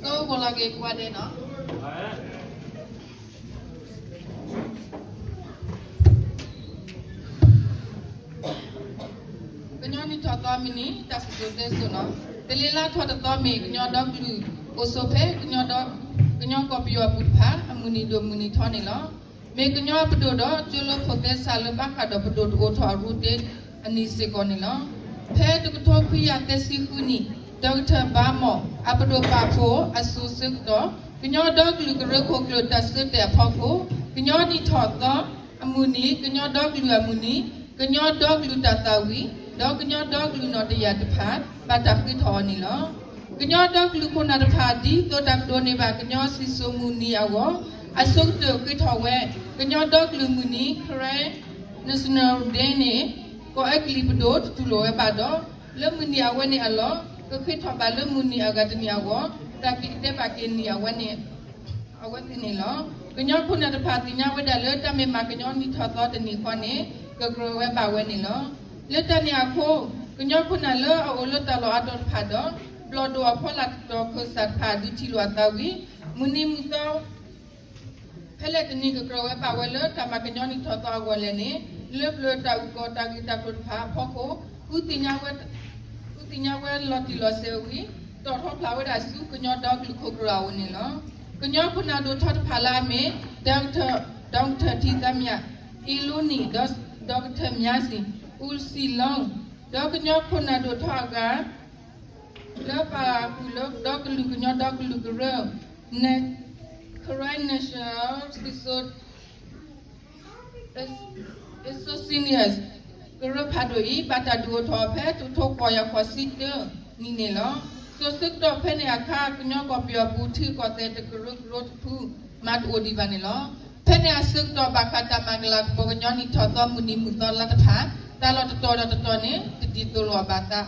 ကအိၣ်ကလီၤက့ၤကွၢ်ဒဲးနီၤ. ကညီနံၣ်ထီၣ်သီမုၢ်နံၤ တၢ်စံၣ်စိၤတဲစိၤနီၤ. တလ့ၤလါထီၣ်တသီ မ့ၢ်ကညီဒီကလုာ်အိၣ်ဆိးဖဲ ကညီကီၢ်ပယီၤပူၤတဖၣ် အမုၢ်နံၤဒိၣ်မုၢ်နံၤထီန့ၣ်လီၤ. မ့ၢ်ကညီအပဒိၣ်ဒီး ကၠိလၢခိၣ်သဲစးလၢဘၣ်ဃးဒီးပဒိၣ်တအိၣ်ထီၣ်အရူတ့အနံၤစ့ၢ်ကီးန့ၣ်လီၤ. ဖဲတကထိခွံကယၤသၢဆံဃုနံၣ် ဒီကထၢၣ်ဘါမီၣ် အပဒိၣ်ပာ်ဖှိၣ်အစိၤဆၢကတီၢ် ကညီဒီကလုာ်ကရၢခိၣ်ကျၢၢ်တၢ်စၢတဲာ်အဖီခိၣ် ကညီနံၣ်ထီၣ်သီအမုၢ်နံၤ ကညီဒီကလုာ်အမုၢ်နံၤ ကညီဒီကလုာ်တၢ်သးဝံၣ် ဒီးကညီဒီကလုာ်နီၣ်တယၢ်တဖၣ် ဘၣ်တၢ်ဃ့ထီၣ်အီၤန့ၣ်လီၤ. ကညီဒီကလုာ်ခိၣ်နၢ်တဖၣ် ဒ်သိးတၢ်ကဒိးန့ၢ်ဘၣ်ကညီစံၣ်စိၤမုၢ်နံၤအဂီၢ် အဆိကတၢၢ်ဃ့ထီၣ်ဝဲ ကညီဒီကလုာ်မုၢ်နံၤ Karen National Day န့ၣ် ကီၢ်အဲကလံးပဒိၣ်တတူၢ်လိာ်ဝဲဘၣ်ဒီး လၢမုၢ်နံၤအဝဲန့ၣ်အလီၢ် ကဃ့ထီၣ်ဘၣ်လၢမုၢ်နံၤအဂၤတနံၤအဂီၢ် တၢ်က့ၤတဲဘၣ်က့ၤနံၤအဝဲန့ၣ် အဝဲသ့ၣ်န့ၣ်လီၤ. ကညီခိၣ်နၢ်တဖၣ်သ့ၣ်ညါဝဲဒၣ်လၢ တၢ်မ့ၢ်မၤကညီနံၣ်ထီၣ်သီတနံၤဃီန့ၣ် ကကြၢးဝဲဘၣ်ဝဲန့ၣ်လီၤ. လၢတၢ်န့ၣ်အဃိ ကညီခိၣ်နၢ်လၢအအိၣ်လၢတၢ်လီၢ်အါတီၤတဖၣ်ဒီး ဘျီၣ်ဒိၣ်အဖီလာ်တတီၤခၢၣ်စးတဖၣ် ဒုးထံၣ်လိာ်အသးဝံၤ မုၢ်နံၤမုၢ်သီ ဖဲလဲၣ်တနံၤကကြၢးဝဲဘၣ်ဝဲလၢ တၢ်မၤကညီနံၣ်ထီၣ်သီအဂီၢ်လဲၣ်န့ၣ် လၢပျၢၤတၢ်အုၣ်ကီၤတၢ်ဂ့ၢ်တၢ်ကျိၤတဖၣ်အဖီခိၣ် ဃုသ့ၣ်ညါဝဲ ဃုသ့ၣ်ညါဝဲလီၤတံၢ်လီၤဆဲးဝံၤ တီၣ်ထီဖျါဝဲဒၣ်ဆူကညီဒီကလုာ်ခိၣ်ကြၢးအအိၣ်န့ၣ်လီၤ. ကညီခိၣ်နၢ်ဒိၣ်ထီတဖၣ်လၢအမ့ၢ် ဒီကထၢၣ် ဒီကထၢၣ်ထံသးမံယၤ အ့လိနံၣ် ဒီကထၢၣ်မၠါစံၣ် အူစံၣ်လီ ဒီးကညီခိၣ်နၢ်ဒိၣ်ထီအဂၤ လၢပာ်ဃုာ်လၢဒီကလုာ်ကညီဒီကလုာ်ကရၢ Karen National စံၣ်စိၤ Association ကရၢဖးဒိၣ်အံၤ ဘၣ်တၢ်ဒုးအိၣ်ထီၣ်ဖဲတကထိဃိးကယၤဃိးဆံတၢနံၣ်န့ၣ်လီၤ. စိၤဆၢကတီၢ်ဖဲန့ၣ်အခါ ကညီကီၢ်ပယီၤပူၤ ထံကီၢ်သဲးတကရၢကရိတဖု မၤတအိၣ်ဒံးဘၣ်န့ၣ်လီၤ. ဖဲန့ၣ်အဆၢကတီၢ်ဘၣ်ဃးတၢ်မၤကလၤကပီၤကညီနံၣ်ထီၣ်သီမုၢ်နံၤမုၢ်သီလါတဖၣ် တၢ်လီၢ်တတီၤဒီးတတီၤန့ၣ် တဒ်သိးလိာ်အသး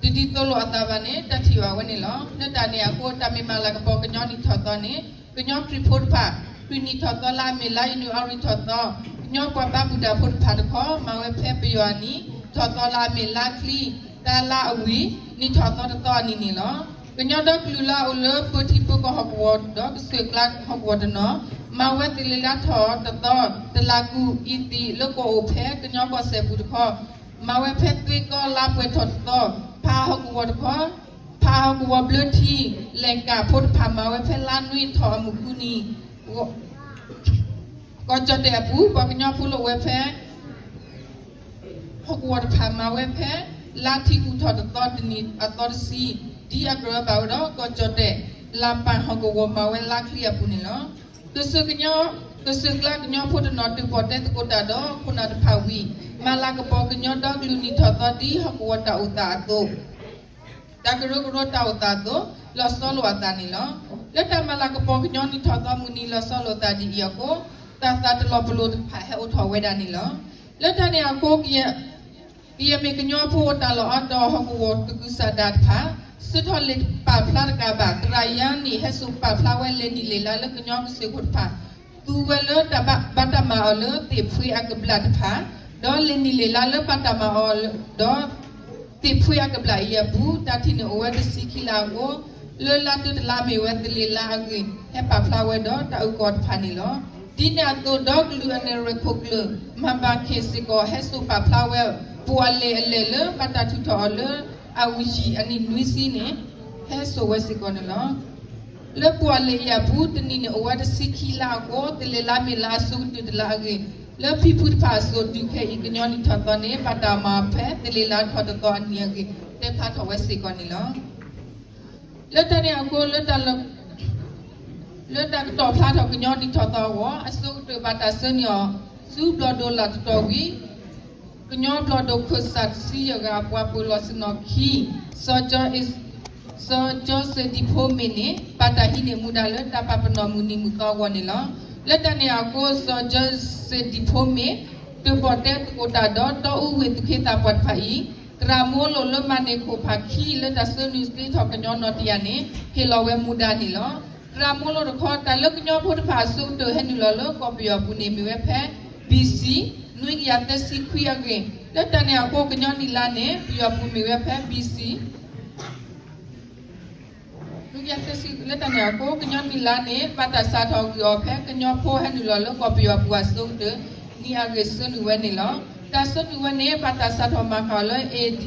တဒ်သိးလိာ်အသးဘၣ်န့ၣ် တၢ်ထံၣ်ဘၣ်ဝဲန့ၣ်လီၤ. လၢတၢ်န့ၣ်အဃိ တၢ်မ့ၢ်မၤလၤကပီၤကညီနံၣ်ထီၣ်သီန့ၣ် ကညီခရံာ်ဖိတဖၣ် ခရံာ်နံၣ်ထီၣ်သီလၢအမ့ၢ် လါယနူၤအါရံၤထီၣ်သီ ကညီပှၤဘါမုၢ်တၢ်ဖိတဖၣ်တခီ မၤဝဲဖဲပယီၤအနံၣ်ထီၣ်သီလၢအမ့ၢ် လါချံ တၢ်လါအဝံၤ နံၣ်ထီၣ်သီတသီအနံၤန့ၣ်လီၤ. ကညီဒီကလုာ်လၢအအိၣ်လၢပၢထံပၢကီၢ်ဟီၣ်ကဝီၤဒီးကစၢၢ်ကျါဟီၣ်ကဝီၤတနီၤ မၤဝဲသ့ၣ်လ့ၤလါထီၣ်တသီ တလးကူၣ်အံၤသံးလၢကီၢ်အိၣ်ဖဲကညီကီၢ်စဲၣ်ပူၤတခီ မၤဝဲဖဲသွ့ကီလါပှဲၤထီၣ်တသီ ဖးဟီၣ်ကဝီၤတခီ ဖးဟီၣ်ကဝီၤဘျၢထံ လဲၤကၣ်ဖိတဖၣ်မၤဝဲဖဲလါနွံထီၣ်အမုၢ်ဃုနံၤ ကီၢ်ကၠီၣ်တဲၣ်အပူၤ ပှၤကညီဖိလၢအိၣ်ဝဲဖဲ ဟီၣ်ကဝီၤတဖၣ်မၤဝဲဖဲ လါထံကူၣ်ထီၣ်တသီတနံၤအသီတဆံ ဒ်အကြၢးဘၣ်ဝဲဒီး ကီၢ်ကၠီၣ်တဲၣ် လါပၢ်ဟီၣ်ကဝီၤမၤဝဲလါချံအပူၤန့ၣ်လီၤ. ကစၢၢ်ကညီ ကစၢၢ်ကျါကညီဖိတနီၤ တၢၣ်ပီၣ်တဲသကိးတၢ်ဒီးခိၣ်နၢ်တဖၣ်ဝံၤ မၤလၤကပီၤကညီဒီကလုာ်နံၣ်ထီၣ်သီဒ်ဟီၣ်ကဝီၤတၢ်အိၣ်သးအသိး တၢ်ကရၢကရိတၢ်အိၣ်သးအသိး လီၤဆီလိာ်အသးန့ၣ်လီၤ. လၢတၢ်မၤလၤကပီၤကညီနံၣ်ထီၣ်သီမုၢ်နံၤလီၤဆီလိာ်သးဒ်အံၤအဃိ တၢ်သးတလီၤပလိာ်တဖၣ်ဟဲအိၣ်ထီၣ်ဝဲဒၣ်န့ၣ်လီၤ. လၢတၢ်န့ၣ်အဃိ ကယဲၢ်မ့ၢ်ကညီဖိအိၣ်တၢ်လီၢ်အါတီၤဟီၣ်ကဝီၤတကုာ်စၢ်ဒၣ်တဖၣ် ဆၢထၢၣ်လ့ၤပာ်ဖျါတကးဘၣ် သရၣ်ယါနံၣ် ဟဲစိာ်ပာ်ဖျါဝဲလံာ်နံၣ်လံာ်လါလၢကညီကစၢၢ်ခိၣ်တဖၣ် သူဝဲလၢတၢ်ဘၣ်တၢ်မၤအီၤလၢသ့ၣ်ဖှ့အကဘျၣ်တဖၣ် ဒီးလံာ်နံၣ်လံာ်လါလၢဘၣ်တၢ်မၤအီၤဒီး သ့ၣ်ဖှ့အကဘျၣ်အံၤအပူၤ တၢ်ထံၣ်န့ၣ်အိၣ်ဝဲတဆံခံလါအဃိ လၢလါတုၤတလါမ့ၢ်ဝဲသလ့ၤလါအဂ့ၢ် ဟဲပာ်ဖျါဝဲဒီးတၢ်အုၣ်ကီၤတဖၣ်န့ၣ်လီၤ. ဒ်န့ၣ်အသိး ဒီကလုာ်အနရၢၣ်ခိၣ်ကျၢၢ် မၤဘၣ်ခ့ၣ်စ့ၢ်ကီး ဟဲစိာ်ပာ်ဖျါဝဲ ပှၤအလဲၢ်အလဲၢ်လၢဘၣ်တၢ်ထုးထီၣ်အီၤလၢအဝံၤယံာ်အနံၣ်နွံဆံန့ၣ် ဟဲစိာ်ဝဲစ့ၢ်ကီးန့ၣ်လီၤ. လၢပှၤလဲၤယၤပူၤ တနံၣ်န့ၣ်အိၣ်ဝဲတဆံခံလါအဃိ သလဲၤလါမ့ၢ်လါအဆိကတၢၢ်တလါအဂ့ၢ် လၢဖံဖုတဖၣ်အစိၤတုၤခဲအံၤ ကညီနံၣ်ထီၣ်သီန့ၣ် ဘၣ်တၢ်မၤဖဲသလဲၤလါထီၣ်တသီအနံၤအဂ့ၢ် တဲဖျါထီၣ်ဝဲစ့ၢ်ကီးန့ၣ်လီၤ. လၢတၢ်န့ၣ်အဃိ လၢတၢ်ကတီၢ်ဖျါထီၣ်ကညီနံၣ်ထီၣ်သီအဂီၢ် အဆိကတၢၢ်ဘၣ်တၢ်ဆှၢန့ၢ်အီၤ ဆူဘျီၣ်ဒိၣ်လၢ်တတီၤဝံၤ ကညီဘျီၣ်ဒိၣ်ခၢၣ်စးတဆံယဲၢ်ဂၤအပှၤပၢၤလီၢ်ဆ့ၣ်နီၤခံ စီၤ စီၤကၠီစ့ၣ်ဒံဖိမ့ၢ်န့ၣ် ဘၣ်တၢ်ဟံးန့ၢ်မူဒါလၢတၢ်ပာ်ပနီၣ်မုၢ်နံၤမုၢ်သီအဂီၢ်န့ၣ်လီၤ. လၢတၢ်န့ၣ်အဃိ စီၤကၠီစ့ၣ်ဒံဖိမ့ၢ် တၢၣ်ပီၣ်တဲသကိးတၢ်ဒီး တီအူဝ့ၢ်သူၣ်က့သးပှၢ်တဖၣ်အံၤ သရၣ်မိလိာ်လၢမၤန့ၢ်ခိၣ်ဖးခံလၢတၢ်ဆှၢနုာ်သ့ထီၣ်ကညီနီၣ်တယၢ်န့ၣ် ဟ့ၣ်လီၤဝဲမူဒါန့ၣ်လီၤ. သရၣ်မိလိာ်တခီ တၢ်လၢကညီဖိတဖၣ်အဆိကတၢၢ်ဟဲနုာ်လီၤလၢကီၢ်ပယီၤပူၤန့ၣ် မ့ၢ်ဝဲဖဲ ဘီစံ နွံကယၤသၢဆံခွံအဂ့ၢ် လၢတၢ်န့ၣ်အဃိ ကညီနံၣ်လါန့ၣ် ပယီၤပူၤမ့ၢ်ဝဲဖဲ ဘီစံ ယၤသ့စံလၢတၢ်န့ၣ်အဃိ ကညီနံၣ်လါန့ၣ် ဘၣ်တၢ်စးထီၣ်ဂံၢ်အီၤဖဲ ကညီဖိဟဲနုာ်လီၤလၢကီၢ်ပယီၤပူၤအဆိကတၢၢ် နံၣ်အဂ့ၢ်ဆှၢနုာ်ဝဲန့ၣ်လီၤ. တၢ်ဆှၢနုာ်ဝဲန့ၣ် ဘၣ်တၢ်စးထီၣ်မၤဃာ်အီၤလၢ A D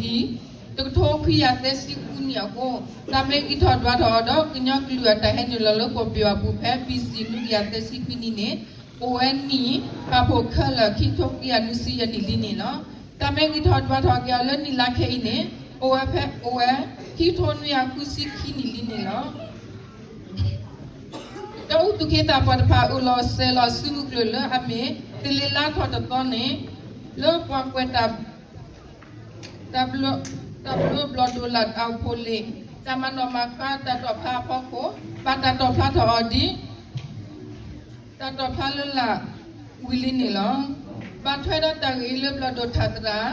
တကထိခွံကယၤသၢဆံဃုနံၣ်အဃိ တၢ်မ့ၢ်ဂံၢ်ထီၣ်ဒွးထီၣ်အီၤဒီး ကညီကလုာ်အတၢ်ဟဲနုာ်လီၤလၢကီၢ်ပယီၤအပူၤဖဲ B C နွံကယၤသၢဆံခွံနံၣ်န့ၣ် အိၣ်ဝဲနံၣ် ပာ်ဖှိၣ်ခဲလၢာ် ခံကထိခွံကယၤနွံဆံယဲၢ်နံၣ်လံန့ၣ်လီၤ. တၢ်မ့ၢ်ဂံၢ်ထီၣ်ဒွးထီၣ်က့ၤအီၤလၢနံၣ်လါခဲအံၤန့ၣ် အိၣ်ဝဲဖဲ အိၣ်ဝဲ ခံကထိနွံကယၤဃုဆံခံနံၣ်လံန့ၣ်လီၤ. ဒီးအူသူၣ်က့သးပှၢ်တဖၣ် အိၣ်လီၤစဲၤလီၤစုမုၢ်ကျၢၢ်လၢအမ့ၢ် သလ့ၤလါထီၣ်တသီန့ၣ် လၢပှၤကွဲးတၢ် တၢ်ဘျၢဘျီၣ်ဒိၣ်လၢ်အဖိလ့ၣ် တၢ်မၤနီၣ်မၤဃါတၢ်တီၣ်ဖျါအဖီခိၣ် ဘၣ်တၢ်တီၣ်ဖျါထီၣ်အီၤဒ် တၢ်တီၣ်ဖျါလၢလာ်ဝံၤလံန့ၣ်လီၤ. ဘၣ်ထွဲဒီးတၢ်ဂ့ၢ်လၢဘျီၣ်ဒိၣ်ထၣ်သရၣ်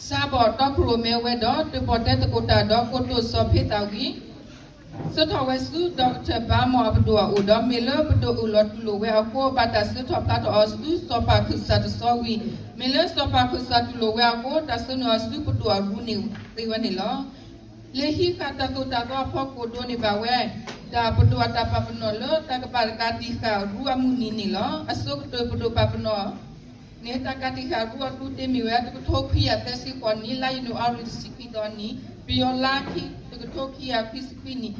စးဘီၣ်တီခိၣ်ရိၣ်မဲဝဲဒီး တၢ်ပီၣ်တဲသကိးတၢ်ဒီးကိတိာ်စီၤဖ့သၣ်ဝံၤ ဆှၢထီၣ်ဝဲဆူ ဒီကထၢၣ်ဘါမီၢ်အပဒိၣ်အအိၣ်ဒီး မ့ၢ်လၢပဒိၣ်အၢၣ်လီၤတူၢ်လိာ်ဝဲအဃိ ဘၣ်တၢ်ဆှၢထီၣ်ဖျါထီၣ်အီၤဆူ စီၤပၤခၢၣ်စးတစီဝံၤ မ့ၢ်လၢစီၤပၤခၢၣ်စးတူၢ်လိာ်ဝဲအဃိ တၢ်ဆှၢနုာ်အီၤဆူပဒိၣ်အရူန့ၣ်သ့ဝဲန့ၣ်လီၤ. လၢဟံးဃာ်တၢ်သိၣ်တၢ်သီအဖီခိၣ်ဒိးန့ၢ်ဘၣ်ဝဲ တၢ်ပဒိၣ်အတၢ်ပာ်ပနီၣ်လၢတၢ်ကပာ်တကးတံာ်ဃာ်အရူအမုၢ်နံၤန့ၣ်လီၤ. အဆိကတၢၢ်ပဒိၣ်ပာ်ပနီၣ်န့ၣ် တၢ်ကးတံာ်ဃာ်အရူအကျိၤတ့ၢ်မ့ၢ်ဝဲ တကထိခွံကယၤသၢဆံဃိးနံၣ် လါယနူၤအါရံၤတဆံခွံသီနံၤ ပယီၤလါခံ တကထိခွံကယၤခွံဆံခွံ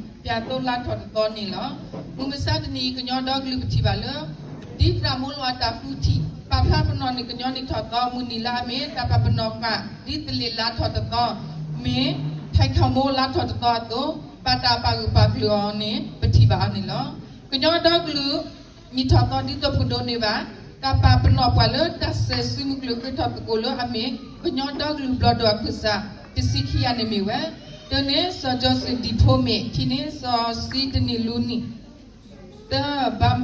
နံၣ် ပၠးသိလါထီၣ်တသီန့ၣ်လီၤ. မုၢ်မဆါတနံၤအံၤ ကညီဒီကလုာ်ပထံၣ်ဘၣ်လၢ ဒ်သရၣ်မုၣ်လီၤအတၢ်ဃုထံၣ် ပာ်ဖျါပနီၣ်န့ၣ် ကညီနံၣ်ထီၣ်သီမုၢ်နံၤလၢအမ့ၢ် တၢ်ပာ်ပနီၣ်ဃာ် ဒ်သလ့ၤလါထီၣ်တသီ မ့ၢ် ထံးခီၣ်မိလါထီၣ်တသီအသိး ဘၣ်တၢ်ပာ်ဂၢၢ်ပာ်ကျၢၤအီၤန့ၣ် ပထံၣ်ဘၣ်အီၤန့ၣ်လီၤ. ကညီဒီကလုာ် နံၣ်ထီၣ်သီဒ်သိးပကဒိးန့ၢ်ဘၣ် တၢ်ပာ်ပနီၣ်ပှၤလၢတၢ်စဲၤစုမုၢ်ကျၢၢ်ဃ့ထီၣ်သကိးလၢအမ့ၢ် ကညီဒီကလုာ်ဘျီၣ်ဒိၣ်အခၢၣ်စး တဆံခံဂၤန့ၣ်မ့ၢ်ဝဲ တၢန့ၣ် စီၤကၠီစံၣ်ဒံၣ်ဖိမ့ၢ် ခံန့ၣ် စီၤစံတနံၣ်လူနံၣ် သၢ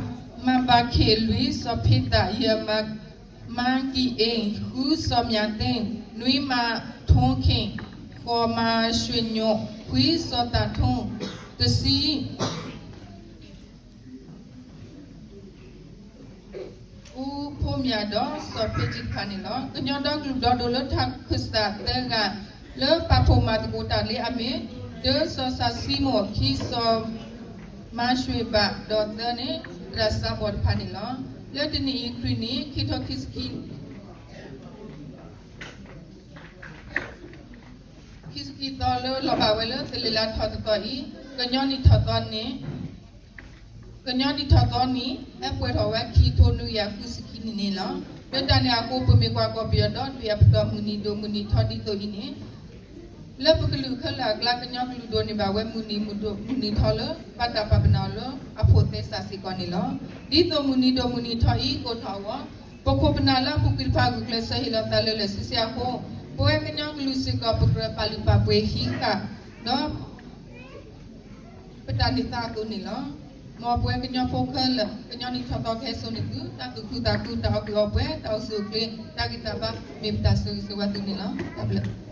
မၤဘၣ်ခ့ၣ် လွံၢ် စီၤဖ့သၣ် ယဲၢ် မၤကံအ့ၣ် ဃု စီၤမၠးသ့ၣ် နွံ မၤထိခ့ၣ် ဃိး မၤရွှ့ၣ်ညိၣ် ခွံ စီၤသးထိ တဆံ အူဖိမၠးဒီးစီၤဖ့ကံတဖၣ်န့ၣ်လီၤ. ကညီဒီကလုာ်ဘျီၣ်ဒိၣ်လၢထးခၢၣ်စးသၢဂၤ လၢပာ်ဖှိၣ်မၤသကိးတၢ်လံအမ့ၢ် တၢ စီၤစးဆံမိၣ် ခံ စီၤမၤရွှ့ၣ်ဘၣ် ဒီးသၢန့ၣ် သရၣ်စးဘီၣ်တဖၣ်န့ၣ်လီၤ. လၢတနံၣ်အံၤခရံာ်နံၣ် ခံထိခံဆံခံ ခံဆံခံသီလၢလီၤဘၣ်ဝဲလၢသလ့ၤလါထီၣ်တသီအံၤ ကညီနံၣ်ထီၣ်သီန့ၣ် ကညီနံၣ်ထီၣ်သီနံၣ် ဟဲပှဲၤထီၣ်ဝဲခံထိနွံကယၤဃုဆံခံနံၣ်န့ၣ်လီၤ. လၢတၢ်န့ၣ်အဃိ ပမ့ၢ်ကွၢ်ကီၢ်ပယီၤဒီး ဒုးယၤပတီၢ်မုၢ်နံၤဒိၣ်မုၢ်နံၤထီဒ်သိးအံၤန့ၣ် လၢပကလုာ်ခဲလၢာ်အကျါ ကညီကလုာ်ဒိၣ်န့ၢ်ဘၣ်ဝဲမုၢ်နံၤဒိၣ်မုၢ်နံၤထီလၢ ဘၣ်တၢ်ပာ်ပနီၣ်လၢအဖိးသဲစးစ့ၢ်ကီးန့ၣ်လီၤ. ဒ်သိးမုၢ်နံၤဒိၣ်မုၢ်နံၤထီအံၤ ကိးထီၣ်အဂီၢ် ပခိၣ်ပနၢ်လၢအပူၤကွံာ်တဖၣ် ဂုာ်ကျဲးစၢးဟ့ၣ်လီၤသးလၢာ်လၢာ်ဆ့ဆ့အဃိ ပဝဲကညီကလုာ်စ့ၢ်ကီး ပကြၢးပာ်လုၢ်ပာ်ပှ့ၤဟံးဃာ်ဒီး ပတၢ်န့ၢ်သါအသိးန့ၣ်လီၤ. မ်ပဝဲကညီဖိခဲလၢာ် ကညီနံၣ်ထီၣ်သီကဟဲစိာ်န့ၢ်သု တၢ်သူၣ်ခုသးခု တၢ်အီၣ်ကုာ်အီပှဲၤ တၢ်အိၣ်ဆူၣ်အိၣ်ချ့ တၢ်ဂံၢ်တၢ်ဘါ မ့ၢ်ပတၢ်ဆိၣ်ဂ့ၤဆိၣ်ဝါသုန့ၣ်လီၤ. တၢ်ဘျုး